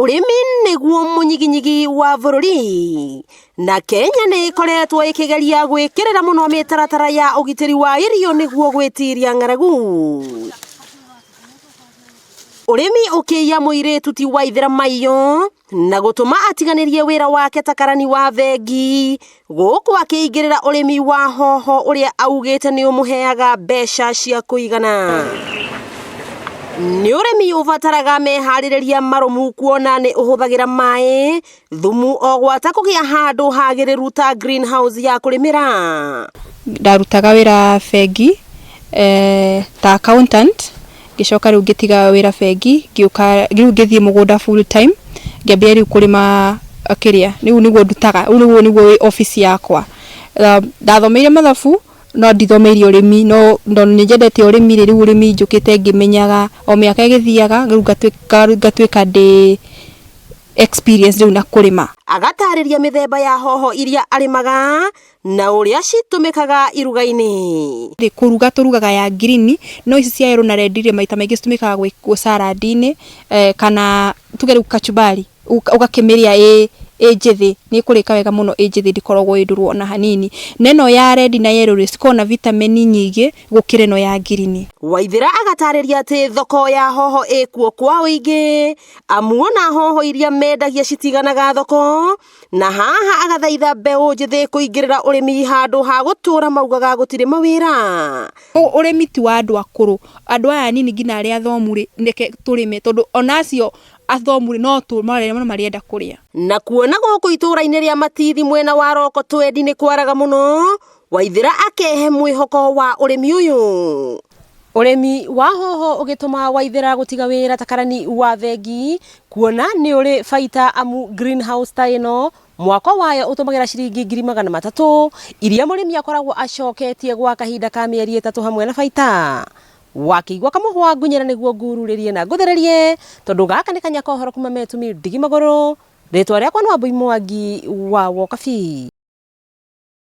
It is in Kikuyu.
Ũrĩmi nĩguo mũnyiginyigi wa bũrũri, na Kenya nĩ ĩkoretwo ĩkĩgeria gwĩkĩrĩra mũno mĩtaratara ya ũgitĩri wa irio nĩguo gwĩtiria ng'aragu. Ũrĩmi ũkĩiya mũirĩtu ti Waithera Maiyo na gũtũma atiganĩrie wĩra wake ta karani wa bengi, gũkũ akĩingĩrĩra ũrĩmi wa hoho ũrĩa augĩte nĩ ũmũheaga mbeca cia kũigana. Nĩ ũrĩmi ũbataraga meharĩrĩria marũmu kuona nĩ ũhũthagĩra maĩ, thumu o gwata kũgĩa handũ hagĩrĩru ta greenhouse ya kũrĩmĩra. Ndarutaga wĩra bengi ta accountant, ngĩcoka rĩu ngĩtiga wĩra bengi, ngĩũka rĩu ngĩthiĩ mũgũnda full time, ngĩambia rĩu kũrĩma kĩrĩa, rĩu nĩguo ndutaga, rĩu nĩguo nĩguo wĩ office yakwa. Ndathomeire mathabu no ndithomeire ũrĩmi, no tondũ nĩ nyendete ũrĩmi rĩ, rĩu ũrĩmi njũkĩte ngĩmenyaga o mĩaka ĩgĩthiaga, rĩu ngatuĩka ndĩ experience rĩu na kũrĩma. Agatarĩria mĩthemba ya hoho iria arĩmaga na ũrĩa citũmĩkaga iruga-inĩ. Kũruga tũrugaga ya green, no ici cia yellow na red rĩ, maita maingĩ citũmĩkaga gwĩ salad -inĩ kana tuge rĩu kachumbari, ũgakĩmĩrĩa ĩ njĩthĩ, nĩ ĩkũrĩka wega mũno ĩ njĩthĩ ndĩkoragwo ĩ ndũrũ ona hanini. Na ĩno ya red na yellow rĩ, cikoragwo na vitamin nyingĩ gũkĩra ĩno ya green. Waithera agatarĩria atĩ thoko ya hoho ĩkuo kwa ũingĩ, amu ona hoho iria mendagia citiganaga thoko, na haha agathaitha mbeũ njĩthĩ kũingĩrĩra ũrĩmi handũ ha gũtũra maugaga gũtirĩ mawĩra. Ũrĩmi ti wa andũ akũrũ, andũ aya anini nginya arĩa athomu rĩ, reke tũrĩme tondũ ona acio athomu rĩ, no marenda kũrĩa. Na kuona gũkũ itũra-inĩ rĩa Matithi mwena wa Roko Twendi nĩ kwaraga mũno, Waithera akehe mwĩhoko wa ũrĩmi ũyũ. Ũrĩmi wa hoho ũgĩtũma Waithera gũtiga wĩra ta karani wa bengi, kuona nĩ ũrĩ baita amu greenhouse ta ĩno mwako wayo ũtũmagĩra ciringi 300,000 iria mũrĩmi akoragwo acoketie gwa kahinda ka mĩeri 3 hamwe na baita. Wakĩigua kamũhwa ngunyĩra nĩguo ngururĩrie na ngũthererie, tondũ gaka nĩ kanya ka ũhoro kuma Metumi Ndigi Magũrũ. Rĩtwa rĩakwa nĩ Wambui Mwangi wa Wokabi.